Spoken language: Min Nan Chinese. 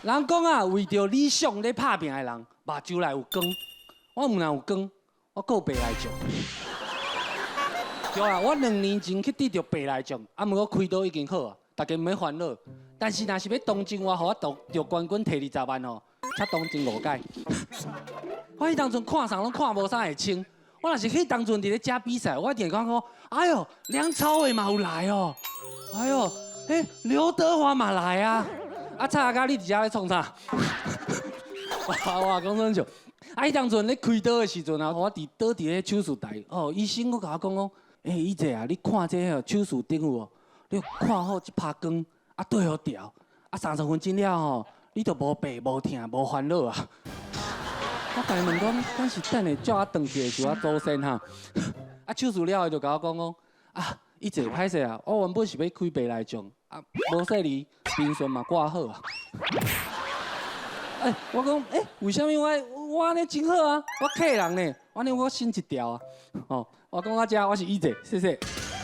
人講啊，為著理想咧拍拚的人，目睭內有光。我毋但有光，我閣有白內障。對啊，我2年前去得著白內障，啊，毋過開刀已經好啊，大家毋免煩惱。但是若是欲同情我，予我得著冠軍提20萬吼，才同情五擺。我彼當陣看啥攏看無啥會清。我若是彼當陣佇咧遮比賽，我一定會講，哎喲，梁朝偉嘛有來哦，哎喲，欸，劉德華嘛來啊。啊，蔡阿嘎，你佇遮咧創啥？哇，講真笑。啊，彼當陣咧開刀的時陣啊，我佇倒佇咧手術台，哦，醫生閣共我講講，欸，以姐啊，你看這個手術頂有無？你看好這拍光，啊對好調，啊30分鐘了吼，你就無白無疼無煩惱啊。我共伊問講，敢是等下叫我轉去的時候我祖先哈？啊，手術了後就共我講講，啊，以姐歹勢啊，我原本是欲開白內障，啊，無細膩，平順嘛掛好啊。欸，我講，欸，為啥物我按呢真好啊？我客人呢，按呢我心一條啊。哦，我講到遮，我是以姐，謝謝。